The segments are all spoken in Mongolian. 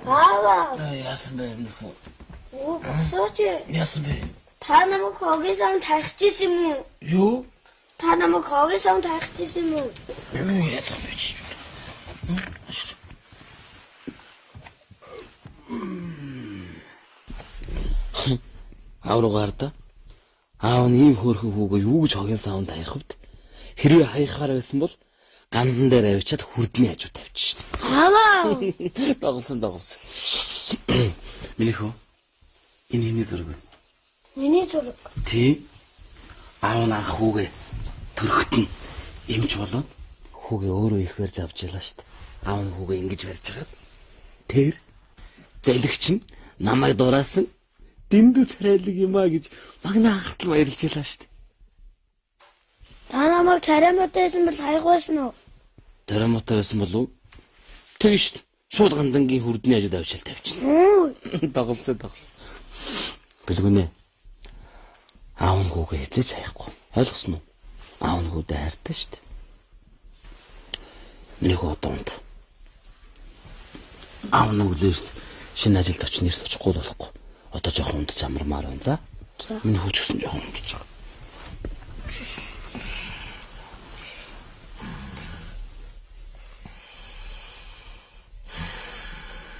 Аава. Яасан бэ миний хүү? Оо, босооч. Яасан бэ? Та намайг хогийн савнд хайхчихсан юм уу? Юу? Та намайг хогийн савнд хайхчихсан юм уу? Юу яадаг бэ чи? Аав руу гарда. Аав нь ийм хөөрхөн хүүгээ юу гэж хогийн савнд хаях вэ? Хэрвээ хаяхаар байсан бол гандан дээр авчиад хүрдний хажуу тавьчих шít. Аава. Тоглосон тоглосон. Миний хүү. Энэ хэний зураг вэ? Миний зураг. Тий. Аав нь анх хүүгээ төрөхт нь эмч болоод хүүгээ өөрөө их барьж авч ялаа шít. Аав нь хүүгээ ингэж барьж хагаад тэр зэлэгч нь намайг дураасан дэндүү царайлаг юм а гэж магна анхтал баярлж ялаа шít. Та намайг царай муутай байсан бол хаях байсан уу? Царай муутай байсан болов? Тэгэн шít. Шууд гандангийн хүрдний хажууд авчил тавьчихна. Тоглосон тоглосон. Бэлгүнэ. Аав нь хүүгээ хизээч хаяхгүй. Ойлгосон уу? Аав нь хүүдээ хайртай шүү дээ. Миний хүү одоо унт. Аав нь өглөө эрт шинэ ажилд очиж нэрс очихгүй болохгүй. Одоо жоохон унтж амармаар байна за. Миний хүү ч гэсэн жоохон унтж байгаа.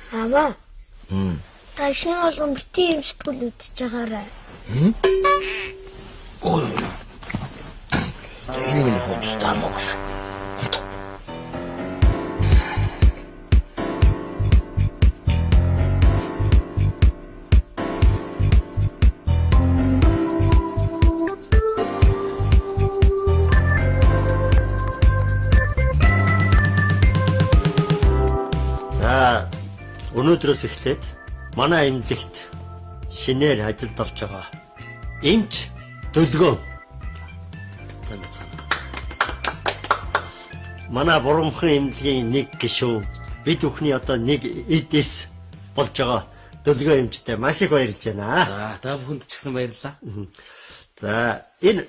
Аава. Та шинэ болгон бити юм сэтгүүл үзэж байгаарай. Ой. Энэ миний хүү таамаг шүү. Унт. За, өнөөдрөөс эхлээд манай эмнэлэгт шинээр ажилд орж байгаа эмч Дөлгөө. Сайн байцгаана. Манай Бурумхан эмнэлгийн нэг гишүүн, бид бүхний одоо нэг эд эс болж байгаа Дөлгөө эмчтэй маш их баярлж байна. За, та бүхэнд ч гэсэн баярлалаа. За, энэ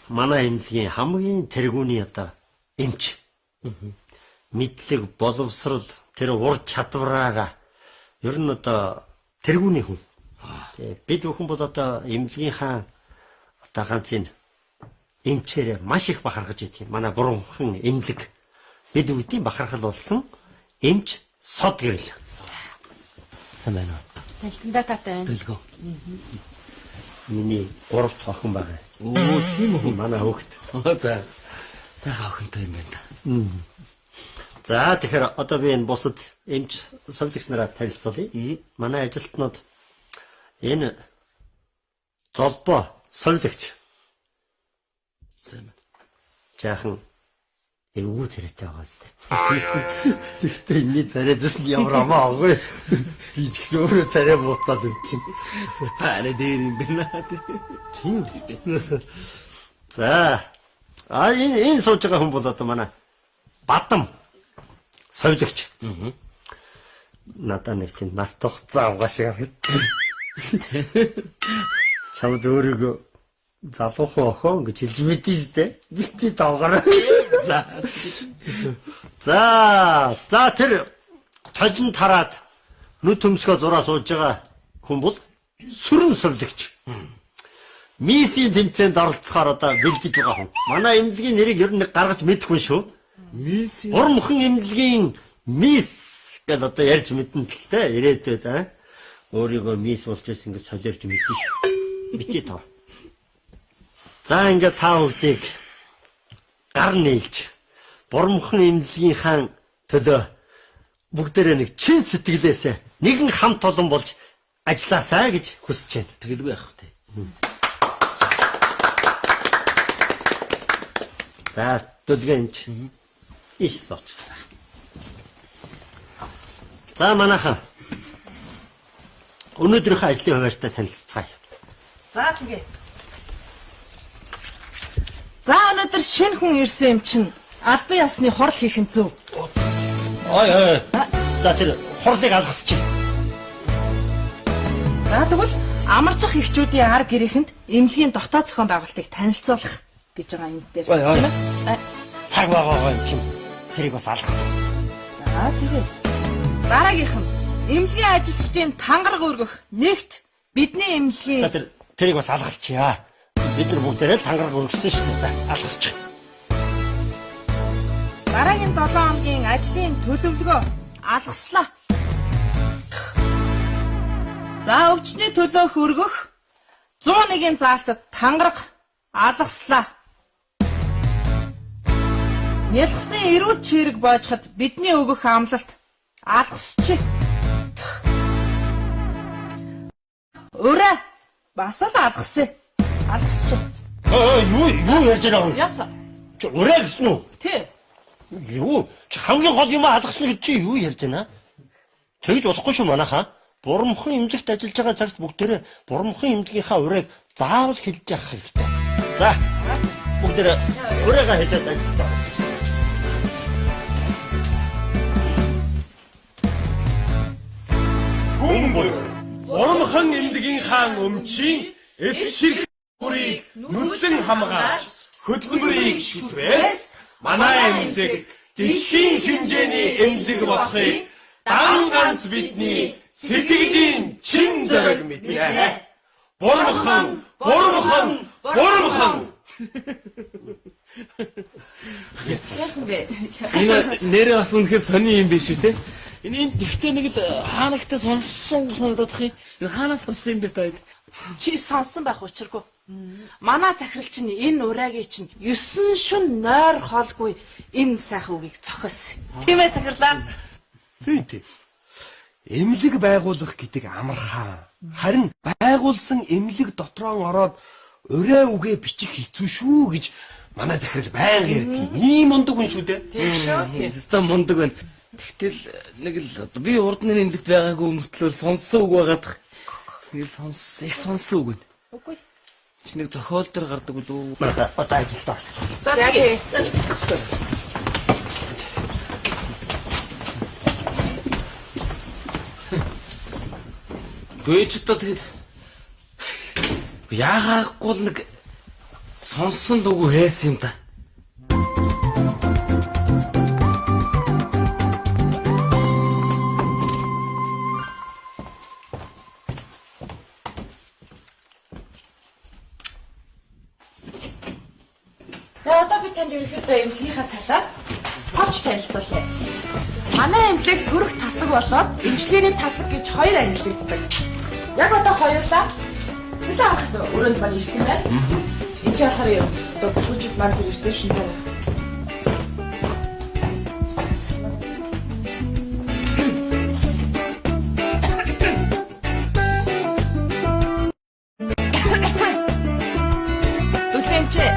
манай эмнэлгийн хамгийн тэргүүний одоо эмч. Мэдлэг, боловсрал, тэр ур чадвараараа ер нь одоо тэргүүний хүн. Бид бүхэн бол одоо эмнэлгийнхаа одоо ганц энэ эмчээрээ маш их бахархаж идэх юм. Манай Бурумхан эмнэлэг бид бүгдийн бахархал болсон эмч Сод гэрэл. Сайн байна уу? Танилцсандаа таатай байна. Дөлгөө. Миний 3 дахь охин байгаа. Оо, тийм үү? Манай хүүхэд. За. Сайхан охинтой юм байна да. За, тэгэхээр одоо би энэ бусад эмч совилогч нараа танилцуулъя. Манай ажилтнууд энэ Золбоо совилогч. Сайн байна. Жаахан эвгүй царайтай байгаа зү. Тэгэхдээ энэний царай зүс нь ямар амаа агүй. Би ч гэсэн өөрөө царай муутал юм чинь. Та арай дээр юм байна. Тийм. За. А энэ сууж байгаа хүн бол одоо манай Бадам совилогч. Надаа нэг тийм нас тогтцоо авгаа шиг харагдав. Чамд өөрийгөө залуухан охин гэж хэлж мэдэн шүү дээ. Бити доогоор. За. За, за тэр толон тараад нүд төмсгөө зураа сууж байгаа хүн бол сүрэн совилогч. Мисийн тэмцээнд оролцохоор одоо бэлдэж байгаа хүн. Манай эмнэлгийн нэрийг ер нь нэг гаргаж мэдэх хүн шүү. Мисийн Бурумхан эмнэлгийн мис гэж одоо ярьж мэдэн л тэ ирээдүйд аа. Өөрийгөө мис болж ирсэн гэж солиорч мэдэн шүү. Бити тоо. За ингээд та бүгдийг гар нээлж Бурумхан эмнэлгийнхаа төлөө бүгдээрээ нэг чин сэтгэлээсээ нэгэн хамт олон болж ажилласаа гэж хүсэж байна. Тэгэлгүй яах вэ? За, Дөлгөө эмч. Иш сууч. За, манайхан. Өнөөдрийнхөө ажлын хуваарьтай танилцацгаая. За, тэгээ. За, өнөөдөр шинэ хүн ирсэн юм чинь албан ёсны хурал хийх нь зөв. Ой ой. За, тэр хурлыг алгасчих. За, тэгвэл амарчих эхчүүдийн ар гэрээхэнд эмнэлгийн дотоод зохион байгуулалтыг танилцуулах гэж байгаа энэ дээр. Ой, ой. Тийм ээ? Цаг байгаа юм чинь тэрийг бас алгасан. За. За тэгээ. Дараагийнх нь эмнэлгийн ажилчдын тангараг өргөх нэгт бидний эмнэлгийн За тэрийг бас алгасчихъя. Бид нар бүгдээрээ л тангараг өргөсөн шүү дээ. За алгасчих. Дараагийн 7 хоногийн ажлын төлөвлөгөө алгаслаа. За өвчний төлөөх өргөх 101-ийн заалтад тангараг алгаслаа. Нялхсан эрүүл чирэг боожход бидний өгөх амлалт алгасчих. Өрөө бас л алгасъя. Алгасчих. Юу ярьж байгаа юм? Яасан? Чи ураа гэсэн үү? Тий. Юу? Чи хамгийн гол юм алгасна гэж чи юу ярьж байна? Тэгж болохгүй шүү манайхаа. Бурамхан эмнэлэгт ажиллаж байгаа цагт бүгдээрээ бурамхан эмнэлгийнхаа урааг заавал хэлж явах хэрэгтэй. За бүгдээрээ ураагаа хэлээд ажиллаа. Хүн буюу Бурамхан эмнэлгийн хаан өмчийн эс ширх бүрийг нүдлэн хамгаалж хөдөлмөрийг шүтрээс манай эмнэлэг дэлхийн хэмжээний эмнэлэг болохыг дан ганц бидний сэтгэлийн чин зориг мэднэ. Бурамхан, бурамхан, бурамхан. Яасан бэ? Энэ нэрээ бас үнэхээр сони юм биш үү те? Энэ гэхдээ нэг л хаанагтай сонссон санагдах юм. Энэ хаанаас авсан юм бэ та хэд? Чи сонссон байх учиргүй. Манай захирал чинь энэ ураагийн чинь 9 шүн нойр хоолгүй энэ сайхан үгийг зохиосон. Тийм ээ захирлаа. Тийм тийм. Эмнэлэг байгуулах гэдэг амархан. Харин байгуулсан эмнэлэг дотроо ороод ураа үгээ бичих хэцүү шүү гэж манай захирал байнга ярьдаг. Ийм мундаг хүн шүү дээ. Тийм шүү. Тийм. Систем мундаг байна. Тэгтэл нэг л би урд нь эмнэлэгт байгаагүй мөртлөө сонссон үг байгаадах. Нэг л сонссон, их сонссон үг байна. Үгүй. Чи нэг зохиол дээр гардаг үлээ. Манайхаа одоо ажилдаа орсон. За тэгээ. Гүй ч одоо тэгэл яахаарахгүй л нэг сонсон л үгүй байсан юм да. За одоо би танд ерөнхийдөө эмнэлгийнхаа талаар товч танилцуулъя. Манай эмнэлэг төрөх тасаг болоод эмчилгээний тасаг гэж хоёр ангиллагддаг. Яг одоо хоёулаа хүлээн авах өрөөнд маань ирсэн байна. Энд чи болохоор юм. Одоо бүсгүүчүүд маань тэр ресепшн дээр. Дүлгэн эмчээ.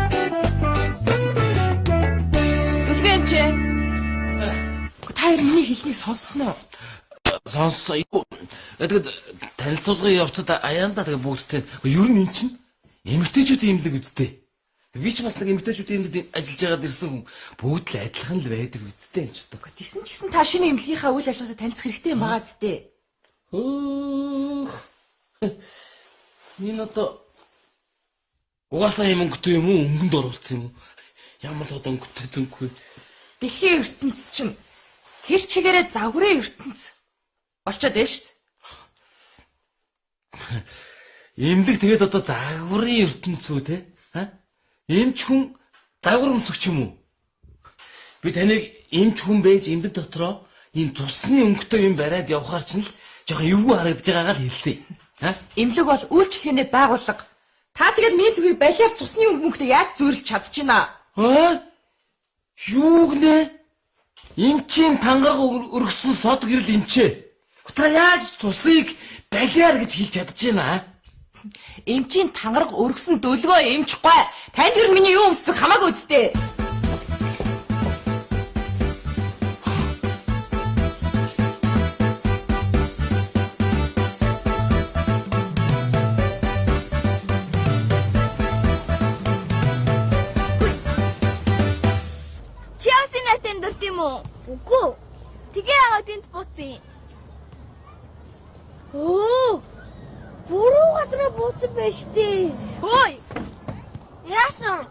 Дүлгэн эмчээ. Та хоёр миний хэлснийг сонссон уу? Сонссон. Тэгээд танилцуулгын явцад аяандаа тэгээд бүгдтэй ер нь эн чинь эмэгтэйчүүдийн эмнэлэг үсттэй. Би ч бас нэг эмэгтэйчүүдийн эмнэлэгт ажиллаж байгаад ирсэн хүн бүгд л адилхан л байдаг үсттэй юм ч одоо. Тэгсэн ч гэсэн та шинэ эмнэлгийнхаа үйл ажиллагаатай танилцах хэрэгтэй юм байгаа зү. Хөөх. Энэ одоо угаасаа юм өнгөтэй юм уу? Өнгөнд оруулсан юм уу? Ямар л одоо өнгөтэй зөнгөгүй. Дэлхийн ертөнц чинь тэр чигээрээ загварын ертөнц болчоод байна шүү дээ. Эмнэлэг тэгээд одоо загварын ертөнц үү те? Ха? Эмч хүн загвар өмсөх юм уу? Би таныг эмч хүн байж эмнэлэг дотроо ийм цусны өнгөтэй юм бариад явхаар чинь л жоохон эвгүй харагдаж байгаагаа л хэлсэн. Ха? Эмнэлэг бол үйлчлэгээний байгууллага. Та тэгээд миний зүгийг балиар цусны өнгө мөнгөтэй яаж зүйрлэж чадчихна? Аа? Юу гинэ? Эмчийн тангараг өргөсөн сод гэрэл эмчээ. Та яаж цусыг балиар гэж хэлж чадчихна? Эмчийн тангараг өргөсөн дөлгөө эмч гой. Танд ер нь миний юу өмсөх хамаагүй үсттэй. Чи бас энэ айт амьдарт юм уу? Үгүй. Тэгээ яагаад энд буцсан юм? Өө! Буруу газараа бууцсан байж тээ. Ой! Яасан?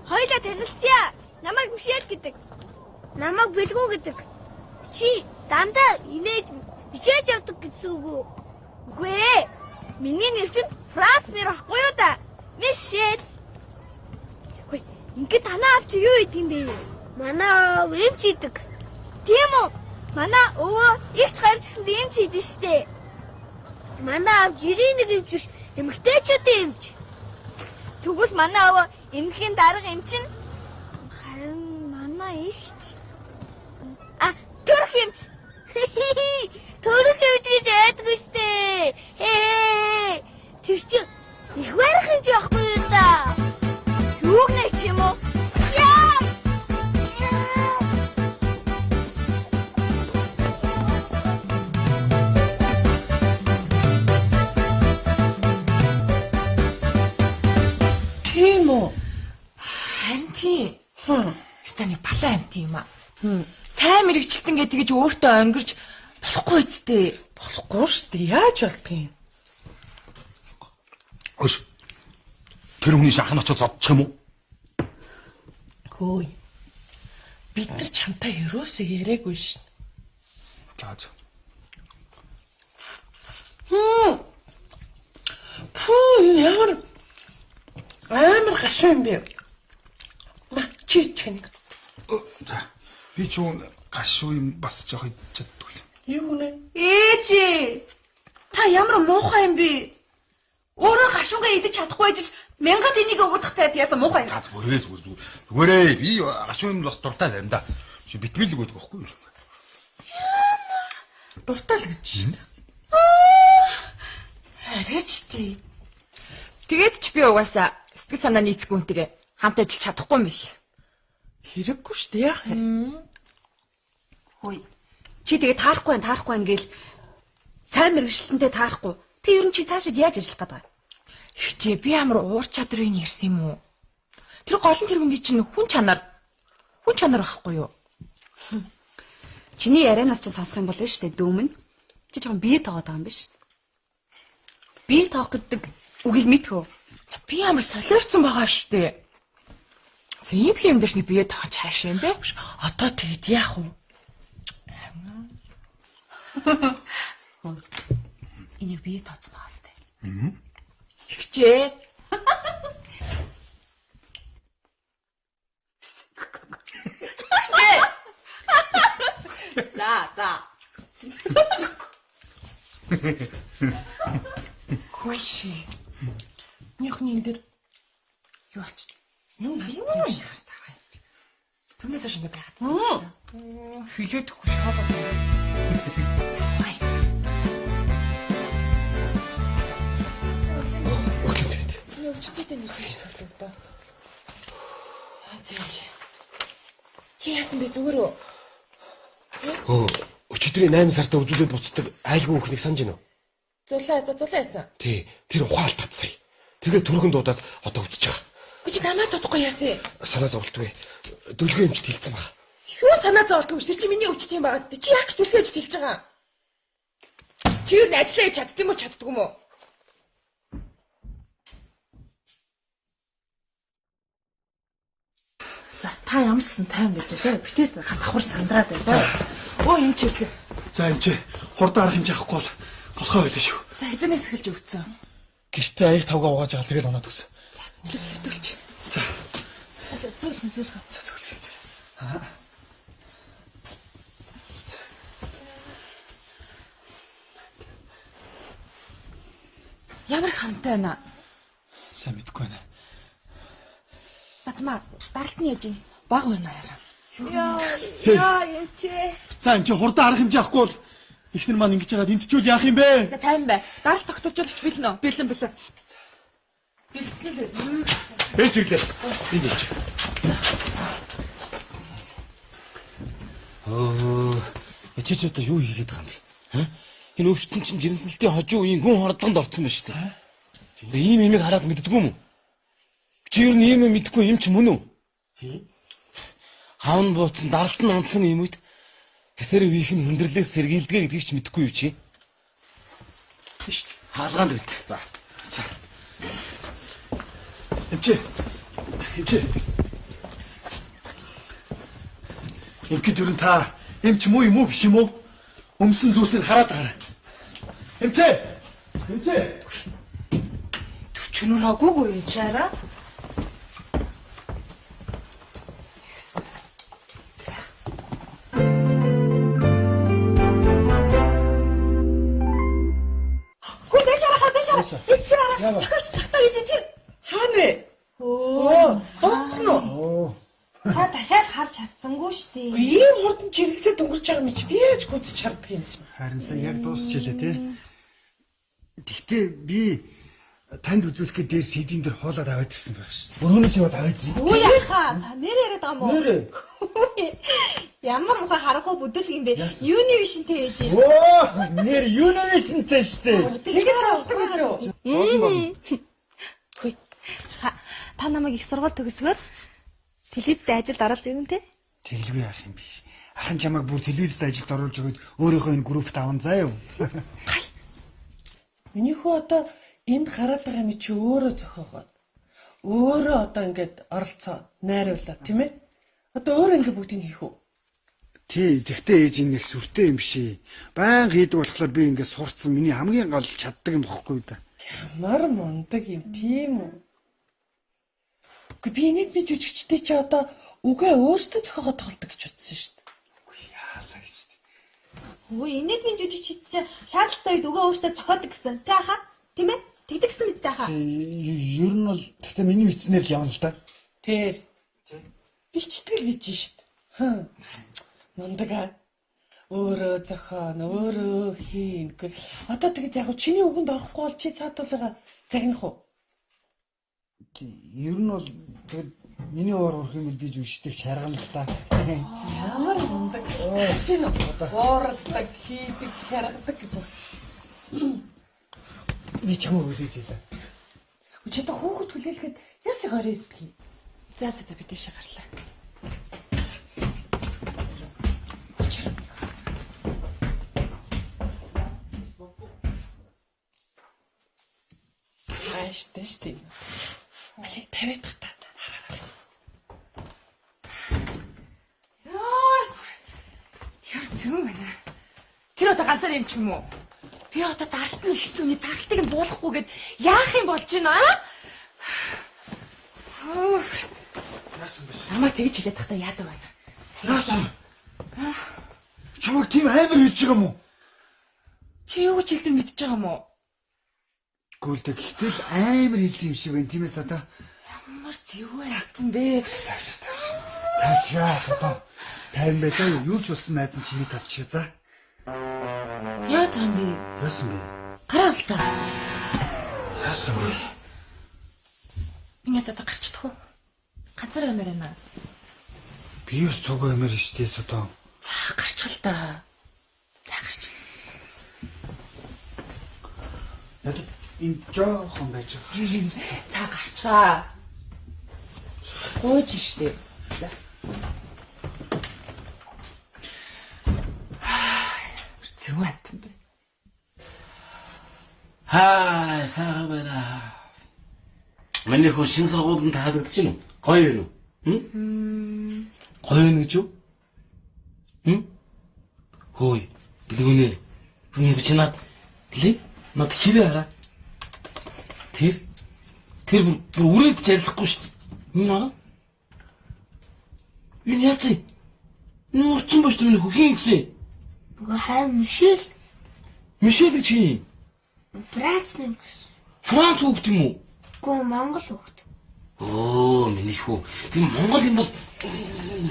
Хоёлаа танилцъя. Намайг Мишель гэдэг. Намайг Бэлгүү гэдэг. Чи дандаа инээж бишээж явдаг гэсэн үг үү? Үгүй ээ. Миний нэр чинь Франц нэр баггүй юу да? Мишель. Хөөе, ингээд танаа аав чи юу идэв юм бэ? Манай аав эмч идэг. Тийм үү? Манай өвөө ихч гарч гисэнд эмч идэв штэ. Манай аав жирийн нэг эмч биш, эмэгтэйчүүдийн эмч. Тэгвэл манай өвөө эмнэлгийн дарга эмч нь харин манай ихч а төрөх эмч. Төрөх эмч гэж байдгүй штэ. Хээ. Тэр чинь их барих эмч байхгүй юу да? Юуг нэ ч юм уу? Яа! Тийм үү? Харин тийм. Станы балан амт юм аа. Сайн мэрэгчлэнгээ тэгэж өөртөө онгирч болохгүй үсттэй. Болохгүй шүү дээ. Яаж болдгийг юм? Өш. Тэр хүний шах нь очиж зодчих юм уу? Хөөе. Бид нар чамтай ерөөсөө яриаггүй шин. За за. Пүү, энэ ямар амар гашуу юм бэ? Ма чи чиний. За. Би ч юм гашуу юм бас жоох идэж чаддгүй. Юу нэ? Ээжээ. Та ямар муухай юм бэ? Өөрөө гашуугаа идэж чадахгүй ижиж мянгад энийг өгөх тайд яасан муухай юм. За зүгээрээ зүгээр зүгээр. Зүгээрээ би гашуу юм бас дуртай заримдаа. Чи битмэл өгöd байхгүй юу? Дуртай л гэж шин. Арайч тий. Тэгээд ч би угаасаа сэтгэл санаа нийцгүй хүнтэйгээ хамт ажиллаж чадахгүй юм бэл. Хэрэггүй шүү дээ. Яах юм? Хөөе. Чи тэгээ таарахгүй байх, таарахгүй байх гээл сайн мэрэгчлэнтэй таарахгүй. Тэг ер нь чи цаашид яаж ажиллах гээд байгаа юм? Ихчээ би ямар уур чадрыг ярьсан юм уу? Тэр голон тэргүүний чинь хүн чанар байхгүй юу? Чиний ярианаас чинь сонсох юм бол шүү дээ дүүмэн. Чи жоохон бие тоогоод байгаа юм биш? Бие тоох гэдэг үгийг мэдэх үү? За би ямар солиорсон байгаа шүү дээ. За ийм юм дээр нэг бие тоох чааш юм бэ? Одоо тэгэд яах вэ? Энийг бие тооцсон байгаа сте. Ихчээ. Ихчээ. За за. Хөөе. Минийхний энэ дэр юу болчих? Юм алдсан юм шиг цаваа. Түүнээс хойш ингэ байгаадсан. Хилээд хөшгөөлөө. Цаваа. Өвчтөйтэй нэрсэн гэсэн үг дөө. Аа зээ. Чи яасан бэ зүгээр үү? Өө, өчигдрийн 8 сард үзүүлээд буцдаг айлгүй өхнийг санаж байна уу? Зулаа, за зулаа яасан. Тий, тэр ухаалтаад сая. Тэгээд түргэн дуудаад одоо үзэж байгаа. Үгүй чи намайг дуудахгүй яасан? Санаа зовлтгүй. Дүлгэн эмчт хэлсэн баг. Юу санаа зовлтгүй ш. Тэр чи миний өвчт юм байгаа зү. Чи яах гэж дүлгэн эмчт хэлж байгаа? Чи юу н ажиллаа хийж чаддсан юм уу чаддгүй юм уу? За та ямар ч сан тайван байж заа. Битээд давхар сандраад бай. За. Өө юм чи ирлээ. За энэ чи хурдан арга хэмжээ авахгүй бол болохоо байлаа шүү. За хизэнээс эхэлж өвдсөн. Гэртээ аяг тавгаа угааж байгаа тэгэл унаад өгсөн. За хэвтүүлч. За. Зөөлхөн зөөлхөн. За зөөлхөн. Аа. Ямар хамтай байна? Сайн мэдэхгүй байна. Батма, даралт нь яаж юм? Баг байна яараа. Яа, юм чи. За энэ чи хурдан арга хэмжээ авахгүй бол эхнэр маань ингэж яагаад эмтчүүл яах юм бэ? За тайван бай. Даралт тогтолжуулагч бэлэн үү? Бэлэн бэлэн. Бэлсэн л. Ээж ирлээ. Энд ээж. Өө, чи ч одоо юу хийгээд байгаа юм бэ? Ха? Энэ өвчтөн чинь жирэмслэлтийн хожуу үеийн хүн хордлогонд орсон байна шүү дээ. Ийм имийг хараад мэддэггүй юм уу? Чи ер нь ийм юм мэдгүй юм чи мөн үү? Тийм. Хав нь бууцсан, даралт нь унтсан юм үед гэсэрээ үеийнх нь хүндрэлээс сэргийлдэгэ гэдгийг ч мэдэхгүй юу чи? Тийм шүү дээ. Хаалгаанд бэлт. За. За. Эмчээ. Эмчээ. Эмчээ ер нь та Эмч муу юм уу биш юм уу? Өмсөн зүйлсийг хараад байгаарай. Эмчээ. Эмчээ. Төвчнөр хагуугүй юм чаараа. Хүү байж хараа байж хараа. Эмч тэр хараа. Зохиолч цагтаа гэж тэр хаана вэ? Өө, дууссан уу? Та дахиад харж чадсангүй шүү дээ. Ийм хурдан чирэлцээд өнгөрч байгаа юм чи би яаж гүйцэж харддаг юм чи? Харин сая яг дуусчихлаа тий. Тэгтээ би танд үзүүлэхэд дээр CD-н дээр хуулаад аваад ирсэн байх шүү дээ. Өргөнөөс яваад аваад ирсэн. Үгүй яхаа. Та нэр яриад байгаа юм уу? Нэрээ. Ямар мухай харанхуй бүдүүлэг юм бэ? Юуны вишнтэй байж юм? Оо, нэр юуны вишнтэй шүү дээ. Тэгэж авдаг үү? Болно болно. Хүй. Та намайг их сургууль төгсгөөд телевизд ажилд оруулж өгөн тэ? Тэглгүй яах юм бэ? Ахын чамайг бүр телевизд ажилд оруулж өгөөд өөрийнхөө энэ группт аван заа юу? Миний хүү одоо энд хараад байгаа юм чи өөрөө зохиогоод. Өөрөө одоо ингээд оролцоо, найруулаа, тийм ээ? Одоо өөрөө ингээд бүгдийг хийх үү? Тий, тэгтээ ээж энэ нэг сүртэй юм шээ. Баян хийдэг болохоор би ингээд сурцсан. Миний хамгийн гол чаддаг юм бохгүй да. Ямар мундаг юм тийм үү? Үгүй би нийтмийн жүжигчтэй чи одоо үгээ өөртөө зохиогоод тоглодог гэж утсан шүү дээ. Үгүй яалаа гэж. Үгүй инээдмийн жүжигч чи шаардлагатай үед үгээ өөртөө зохиодог гэсэн. Тэ ахаа? Тийм ээ? Тэгдэг гэсэн мэт тэ ахаа? Ер нь бол тэгтээ миний үтснээр л явна л да. Тэр. Бичтгэл гэж шүү дээ. Хм. Мундаг аа. Өөрөө зохион, өөрөө хийн. Одоо тэгэж яг чиний үгэнд орохгүй бол чи цаатуулгаа загнах уу? Ер нь бол тэгэд миний уур урах юм бол би жүжигчдэг шаргана л да. Ямар мундаг. Чинь ууралдаг, хийдэг, хяргадаг гэж. Би чамайг хүлээж илаа. Чи одоо хүүхэд хүлээлгэхэд яс их орой ирдэг юм. За за за би тийшээ гарлаа. Ааштай штэ. Али 50 дахь та хараад. Яа. Тэр зүүн байна. Тэр одоо ганцаар юм ч юм уу? Би одоо даралт нь их зүүнний даралтыг нь буулгахгүйгээд яах юм болж байна аа? Яасан бэ? Намаа тэгж хэлээд тахта яадаг байна. Яасан? Чамайг тийм амар хэлж байгаа юм уу? Чи юу гэж хэлсэн мэдчихэж байгаа юм уу? Гүйлдэ гэтэл амар хэлсэн юм шиг байна тийм ээ садаа. Ямар зэвүүн юм бэ? Тавшаа садаа. Тайван бай заа юу? Юу ч болсон найз нь чиний талд чи за. Яа тань бэ? Яасан бэ? Гараа авалтаа. Яасан бэ? Миний одоо гарчдах уу? Ганцаар амар байна. Би бас цуг амар штэ садаа. За гарчих л та. За гарч. Надад энэ жоохон байж байгаа. За гарчгаа. Гуйж штэ. За. Зөв амт юм бэ. Хаа, сайхан байна. Миний хүү шин сургууль нь таалагдчих юм уу? Гоё юм уу? Хм? Гоё юм гэж юу? Хм? Хөөе, бэлгүүнээ. Миний чи над гэлээ? Над хэрэг хараа. Тэр бүр үрээд жаргалахгүй шүү дээ. Энэ хараа. Энэ яац юм? Энэ урцсан ба шүү дээ миний хүү хин гэсэн. Үгүй харин Мишель. Мишель гэж хин юм? Франц нэм гэсэн. Франц хүүхэд юм уу? Үгүй Монгол хүүхэд. Өө миний хүү. Тийм Монгол юм бол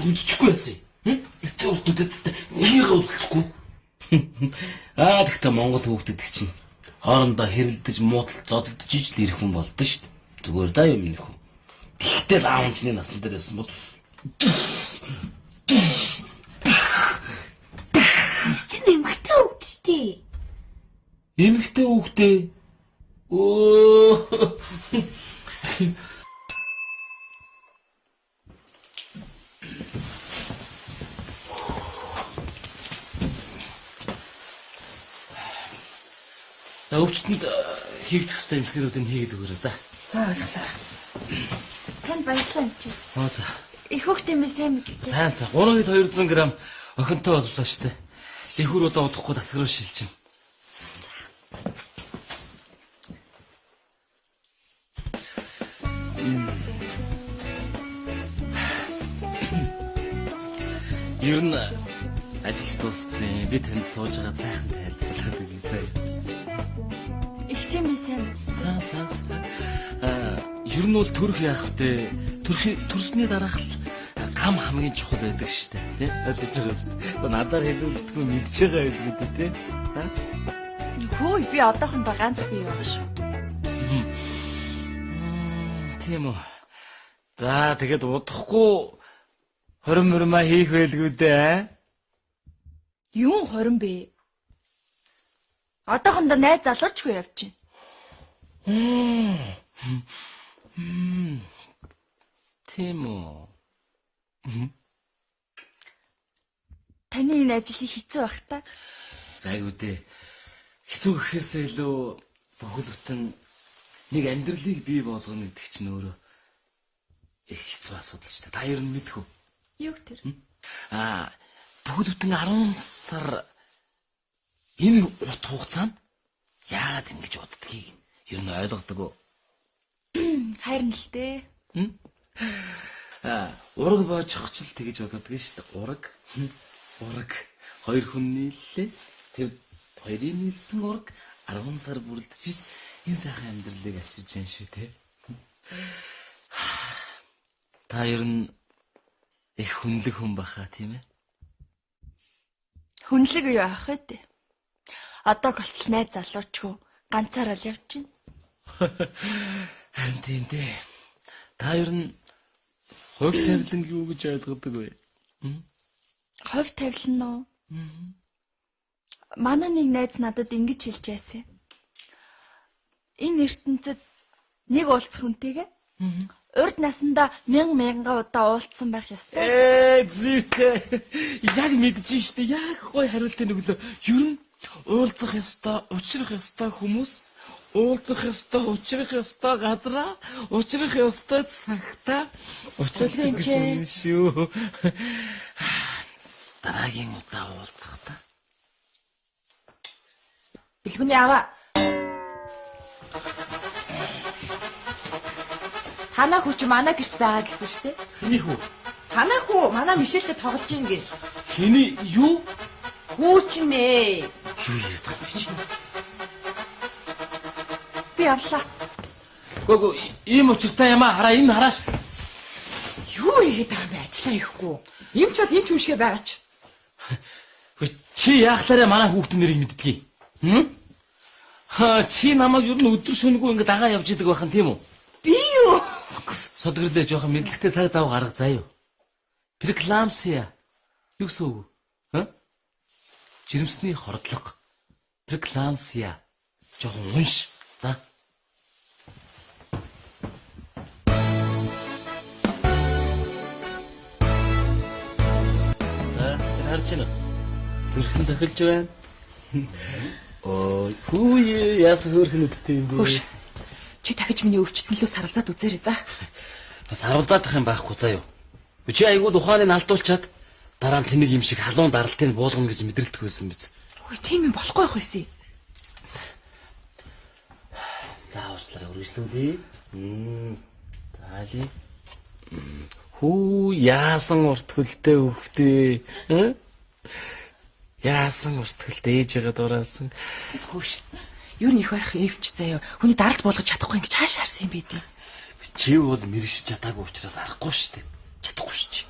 үзчихгүй байсан юм. Эцэг хүүхдүүдэд нэгээ өсөлцөхгүй. Аа тэгтээ Монгол хүүхдэд чинь хоорондоо хэрэлдэж муудал зодолдож ижил ирэх хүн болдоо шүү дээ. Зүгээр даа юм миний хүү. Тэгтэл аав чиний насан дээр байсан бол Чинь эмэгтэй хүүхэд шүү дээ. Эмэгтэй хүүхдээ. Өө. За өвчтөнд хийгдэх ёстой эмчилгээнүүдийг хийгээд өгөөрэй. За. За ойлголоо. Танд баярлалаа энэ чи. Оо за. Их хүүхдээ минь сайн мэддэг. Сайн сайн. 3 кг 200 г Охинтой боллоо штэ. Ихүр удаа удахгүй тасаг руу шилжинэ. Ер нь ажиллаж дууссан. Би танд сууж байгаа сайхан тайлбарлаад өгье заяа. Их чинь би сайн мэдсэн. Сан сан сан. Ер нь бол төрөх яах вэ? Төрсний дараах л гам хамгийн чухал байдаг шүү дээ, тий? Ойлгож байгаа үст. За надаар хэлүүлдэггүй мэдж байгаа байлгүй дээ, тий? Хөөе, би одоохондоо ганц бие байгаа шүү. Тийм үү. За тэгэд удахгүй 20 мөрмаа хийх байлгүй дээ. Юун 20 бэ? Одоохондоо найз залуучгүй явж байна. Тийм үү. Таны энэ ажил их хэцүү байх та. Гайгүй дээ. Хэцүү гэхээсээ илүү бүхэл бүтэн нэг амьдралыг бий болгоно гэдэг чинь өөрөө их хэцүү асуудал шүү дээ. Та ер нь мэдэх үү? Юу тэр? Бүхэл бүтэн 10 сар энэ урт хугацаанд яагаад ингэж уддгийг ер нь ойлгодог уу? Харин л дээ. Ураг боожих ч л тэгэж боддог шүү дээ. Ураг. Ураг. Хоёр хүн нийллээ. Тэр хоёрын нийлсэн ураг 10 сар бүрэлдэж энэ сайхан амьдралыг авчирч байна шүү дээ. Та ер нь их хүнлэг хүн баха тийм ээ? Хүнлэг юу аах вэ дээ? Одоо болтол найз залуучгүй ганцаараа л явж байна. Харин тийм дээ. Та ер нь хувь тавилан юу гэж ойлгодог вэ? Хувь тавилан уу? Манай нэг найз надад ингэж хэлж байсан. Энэ ертөнцид нэг уулзах хүнтэйгээ урд насндаа мянган мянган удаа уулзсан байх ёстой. Зүйтэй. Яг мэдэж штэ. Яг гоё хариултын өглөө. Ер нь уулзах ёстой, учрах ёстой хүмүүс, уулзах ёстой, учрах ёстой газраа, учрах ёстой цагтаа учрах гэж юм шүү. Дараагийн удаа уулзахдаа Бэлгүний аваа. Танаа хүү чи манай гэрт байгаа гэсэн шүү дээ. Хэний хүү? Танаа хүү манай Мишельтэй тоглож ийн гин. Хэний юу? Хүү чинь нэ. Юу яриад байгаа юм бэ чи? Би явлаа. Гөө ийм учиртай юм аа. Хараа энэ хараа. Юу хийгээд байгаа юм бэ? Ажиллаа хийхгүй. Эмч бол эмч юм шиг байгаа ч. Чи яахлаараа манай хүүхдийн нэрийг мэддгийг. Ха чи намайг ер нь өдөр шөнөгүй ингэ дагаа явж идэг байх нь тийм үү? Би юу? Содгорлээ жоохон мэдлэгтэй цаг зав гарга заа юу. Прекламсия. Юу гэсэн үг вэ? Жирэмсний хордлого. Прекламсия. Жоохон унш. За. За, тэр харж байна уу? Зүрхэн зохилж байна. Ой, хүү яасан хөөрхөн үдтэй юм бэ? Хөөш. Чи дахиж миний өвчтөн лөө саралзаад үзээрэй за. Бас саралзаадах юм байхгүй заа юу. Чи айгуу ухааныг алдуулчаад дараа нь тэнэг юм шиг халуун даралтыг буулгана гэж мэдрэлдэх байсан биз. Үгүй тийм юм болохгүй байх байсан. За уучлаарай үргэлжлүүлье. За лий. Хүү яасан урт хөлтэй хөвгтэй. Яасан урт хөлтэй ээжигээ дураасан. Хөөш. Ер нь их барих эвч заяа. Хүний даралт буулгаж чадахгүй ингэж хааш харсан юм бэ дээ. Чи бол мэрэгшиж чадаагүй учраас аргагүй шүү дээ. Чадахгүй шүү чи.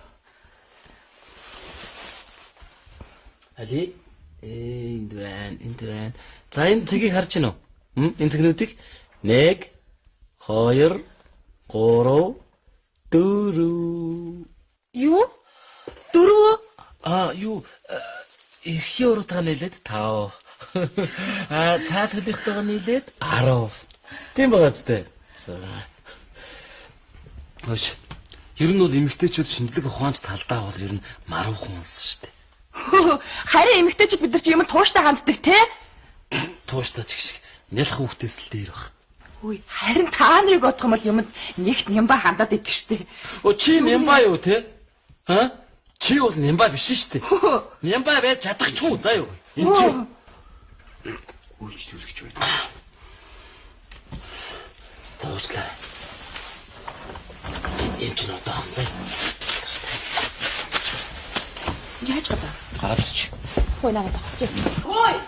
Али энд байна, энд байна. За энэ цэгийг харж байна уу? Энэ цэгнүүдийг 1 2 3 4. Юу? 4? Аа юу эрхийн уртаа нийлээд 5. Аа цаад төлийнхтэйгээ нийлээд 10. Тийм байгаа зү. За. Хөш. Ер нь бол эмэгтэйчүүд шинжлэх ухаанч талдаа бол ер нь маруухан улс шүү дээ. Харин эмэгтэйчүүд бид нар чи юм тууштай ханддаг те? Тууштай ч гэх шиг нялх хүүхдээс л дээр баг. Үгүй харин та нарыг бодох юм бол юмд нэгт нямба хандаад идэх штэ. Оо чи нямба юу те? Ха? Чи бол нямба биш шүү дээ. Нямба байж чадахчгүй заа юу. Энд чи үйлч төлөгч байна. За уучлаарай. Энэ чинь одоохон заа. Яаж гадаа? Гараад ирч. Хөөе намайг зогсож. Хөөе.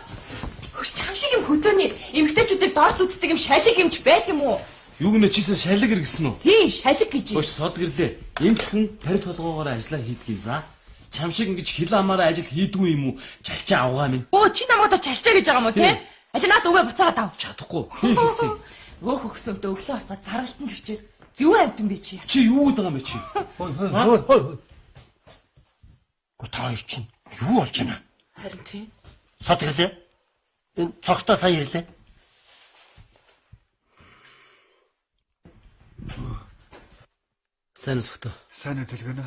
Хөрч чам шиг юм хөдөөний эмгтээчүүдийг дорд үздэг юм шалиг юмч байт юм уу? Юу гэнэ чийсэн шалиг иргэсэн үү? Тий, шалиг гэж. Хөөш сод гэрлээ. Эмч хүн тарих толгоогоор ажиллаа хийдгийг за. Чам шиг ингэж хил амаараа ажил хийдгүй юм уу? Чалчаа авгаа минь. Өө чи намайг одоо чалчаа гэж байгаа юм уу те? Аль наад үгээ буцаагаад ав. Чадахгүй. Би хэлсэн. Өөх өгсөндөө өглөө босоод зарлалтанд хичээд зөв амтан би чи. Чи юу гэдэг юм бэ чи? Хой хой хой. Та хоёр чинь юу болж байна? Харин тийм. Сод ирлээ. Энэ цогтой сая ирлээ. Сайн уу сөхтөө. Сайн уу төлгөнө.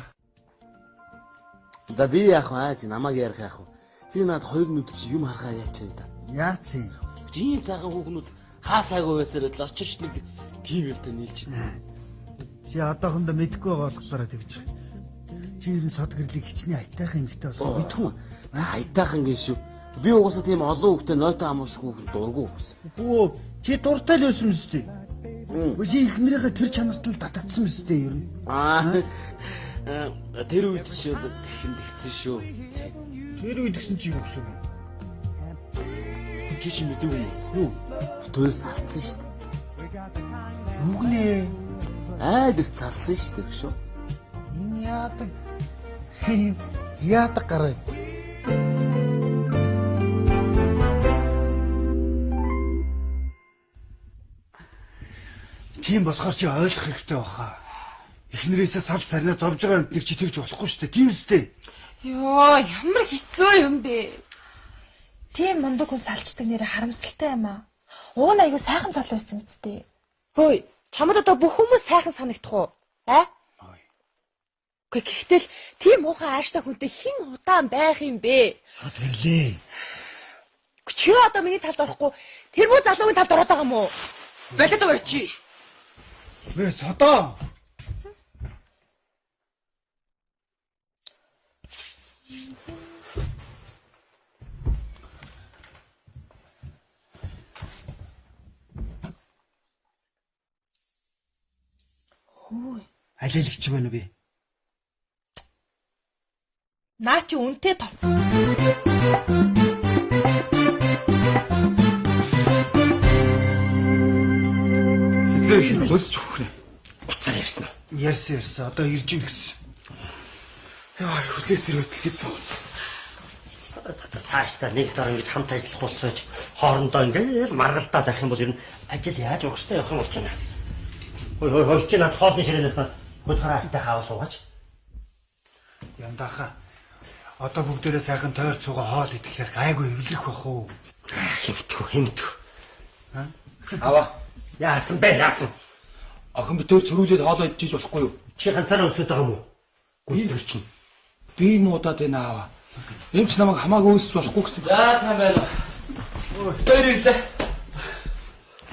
За би яах вэ? Чи намайг ярих яах вэ? Чи над хоёр нүд чи юм харахаа яачаа да. Яац юм? Чи ийм сайхан хүүхнүүд хаасаагүй байсаар л очиж нэг тийм юмтай нийлж байна. Чи одоохондоо мэдэхгүй байгаа болохоор тэгж байгаа. Чи ер нь сод гэрлийг хичнээн аятайхан эмэгтэй болохоо мэдхүү. Аятайхан гин шүү. Би угаасаа тийм олон хүүхдэд нойтон амуушгүй дургу гэсэн. Өө чи дуртай л байсан мэт. Үгүй чи эхнэрийнхээ тэр чанарт л татагдсан мэт ер нь. Аа тэр үед чи бол тэхэнд ихсэн шүү. Тэр үед гисэн чи юу гэсэн юм? Чи чи мэдээгүй юм уу? Юу? Битүүр салцсан шүү дээ. Юу гинэ? Айл ирт салсан шүү дээ шүү. Энэ яадаг. Яадаг гараа. Тийм болохоор чи ойлгох хэрэгтэй баха. Эхнэрээсээ сал сарнаа зовж байгаа юмтныг чи тэгж болохгүй шүү дээ. Тийм үстэй. Йоо, ямар хэцүү юм бэ? Тийм мундаг хүн салчдаг нэрээ харамсалтай юм аа. Уг нь аягүй сайхан залуу байсан мэт дээ. Хөөе, чамд одоо бүх хүмүүс сайхан санагдах уу? Аа? Үгүй гэхдээ л тийм муухай ааштай хүнтэй хэн удаан байх юм бэ? Сод гэрлээ. Чи одоо миний талд орохгүй тэр муу залуугийн талд ороод байгаа юм уу? Болоод өгөр чи. Вэ содоо. Хөөе. Алиалагч байна уу би? Наа чи үнтэй тос. Хизээ хөлсч өгөх нэ. Уцаар ярьсан уу? Ярьсан ярьсан. Одоо ирж ийн гэсэн. Яа, хүлээс ирвэл гэсэн юм. Цаашдаа нэг дор ингэж хамт ажиллах улсаж хоорондоо ингээл маргалдаад байх юм бол ер нь ажил яаж урагштай явах юм бол чана. Хой хой хой чи над хоолны ширээнээс над хөлхөрөө алттай хаавал суугаач. Яндаха. Одоо бүгдээрээ сайхан тойр цугаа хоол идэхлээр гайгүй эвлэрэх бах уу? Хэмтгүү хэмтгүү. Аваа. Яасан бэ яасан? Охин битээр цөрүүлээд хоолоо идчихэж болохгүй юу? Чи ганцаараа өсөд байгаа юм уу? Гүйтэр чинь. Би муудаад байна аава. Эмч намайг хамаагүй өсөж болохгүй гэсэн. За сайн байна уу? Битээр ирлээ.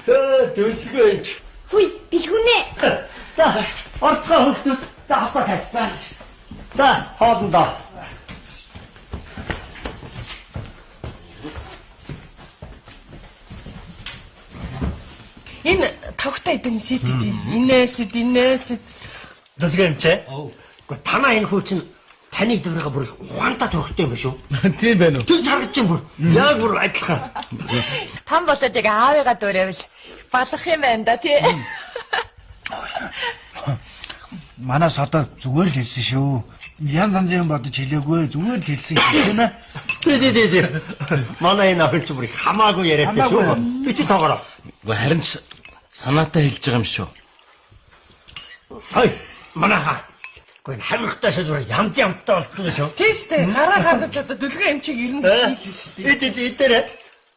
Хөө дөлгөө эмч. Хүй, бэлгүнэ. За орцгоо хөлтүүд. За авто тай. За. За хоолндоо. Энэ тавхтай идэн ситэд инээс инээс Дөлгөө эмч ээ. Гэхдээ танаа энэ хүү чинь таныг дөрөөгөө бүр ухаантай төрхтэй юм биш үү? Тийм байна уу? Тэгж харагдаж байна бүр. Яг бүр адилхан. Там болоод яг аавыгаа дөрөөвөл балах юм байна да тий. Манай содоо зүгээр л хэлсэн шүү. Янз янзын юм бодож хэлээгүй зүгээр л хэлсэн шүү тийм ээ. Тий тий тий. Манай энэ охин ч бүр хамаагүй яриатай шүү. Бити тоогоороо. Үгүй харин ч санаатай хэлж байгаа юм шүү. Хой манайха. Гэхдээ энэ хавиргатай шил бүр янз ямттай болцсон шүү. Тийм шүү дээ. Гараа гаргаж одоо дүлгэн эмчиг ирнэ гэж хэлсэн шүү дээ. Эд эд эдээрээ.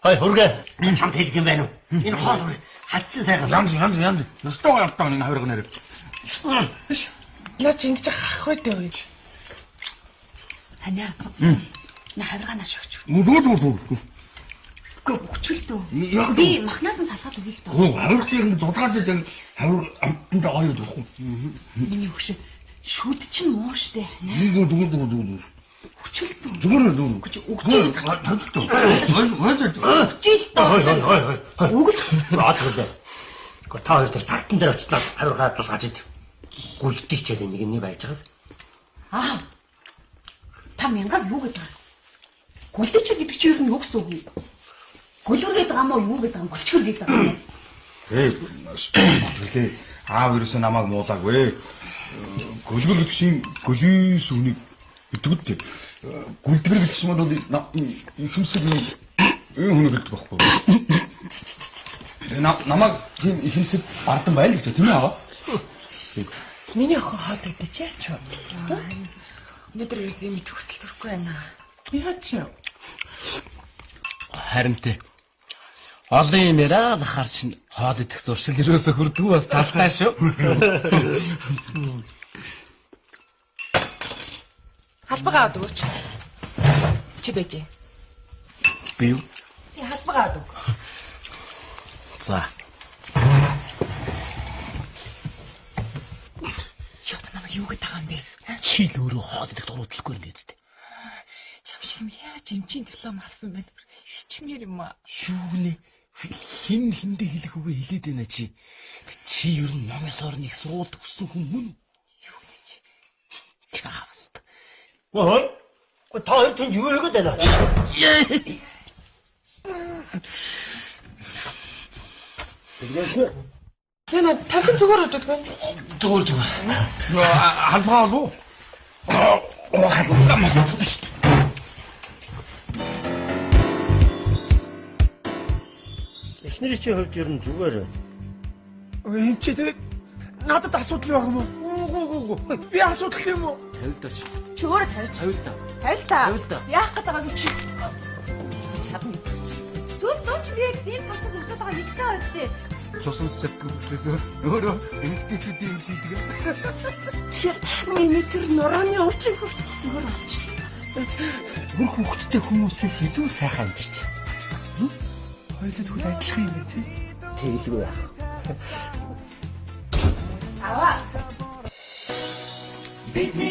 Хой хөргөө. Чамд хэлэх юм байна уу? Энэ хоол бүр халчин сайхан. Янз янз янз. Ёстой ямттай энэ хавирга нэр. Наа чи ингэж хах бай дээ үе. Таня. На хавиргаа нааш өгч. Нүдүү. Үгүй өгчөл дөө. Яг Би махнаас нь салгаад өгье л дөө. Хөө хавиргач яг ингэ зудлаач яг хавир амттай гоё дурхгүй. Миний өгш. Шүд чинь муу штэ. Зүгээр зүгээр зүгээр. Хүчил Зүгээр зүгээр. Гэж өгч Тавилтаа. Хүчил Хой хой хой. Үгэл. Бодлоо. Гэхдээ та хоёр дээр тартан дээр очиж надад хавиргаа тусгаж ид. Гүлдий ч нэг юм байж байгаа. Аа. Та мянгаг юу гэдэг вэ? Гүлдэж гэдэг чинь ер нь юу гэсэн үг юм? Гөлөр гэдэг юм уу юу гэдэг юм? Гөлчгөр гэдэг юм уу? Ээ, тэглээ. Аав ерөөсөө намайг муулаагүй. Гөлгөр гэдэг чинь гөлийн сүвнийг гэдэг үү? Гүлдгэр гэдэг чинь бол ихэмсэг юм хүн гэдэг байхгүй. Тэгээ намайг тийм ихэмсэг бардан байл гэж тийм ээ аа. Миний охин хоол идэж яач вэ? Өнөөдөр ерөөсөө юм идэх хүсэл төрөхгүй байна. Яач вэ? Харин тэ. Олон юм яриа л хар чинь хоол идэх зуршил ерөөсөө хүрдгүү бас талтай шүү. Халбаг аваад өгөөч. Чи байж. Би юу? Тий халбаг аваад өг. За. Ёо та намайг юу гэдэг байгаа юм бэ? Чи л өөрөө хоол идэх дур хөдлөхгүй юм биз дээ. Чам шиг юм яаж эмчийн диплом авсан бэ? Хичмээр юм аа. Юу гинэ? Хин хиндэ хэлэх үгээ хэлээд байна чи. Чи ер нь намын сорны их сургууль төгссөн хүн мөн үү? Юу гинэ чи? Чавст. Ой. Та хоёр тэнд юу хийгээд байна? Нэ тархин зүгээр өдөртгөө. Зүгээр зүгээр. Халбгаа болов уу? Халбгаа мартсан шүү дээ. Эхнэрийн чинь хувьд ер нь зүгээр байна. Эм чи тэгээд надад асуудал байх юм уу? Үгүй үгүй үгүй. Би асуудал юм уу? Тавилдаа чи. Чи өөрөө тавьж. Тавилдаа. Тавилтаа. Тавилдаа. Яах гээд байгаа би чи? Чадна. Зүйл дуу чи би яг ийм самсаг өмсөд байгаа мэдчихэж байгаа үстэй. Цусанс чаддгүй мөртлөөсөө өөрөө эмэгтэйчүүдийн юм чийдэг. Тэгэхээр миний тэр нурууны өвчин хүртэл зүгээр болчих. Үр хүүхэдтэй хүмүүсээс илүү сайхан амьдарч. Хоёулаа тэгвэл адилхан юм байна тий. Тэгэлгүй яах. Аваа. Бидний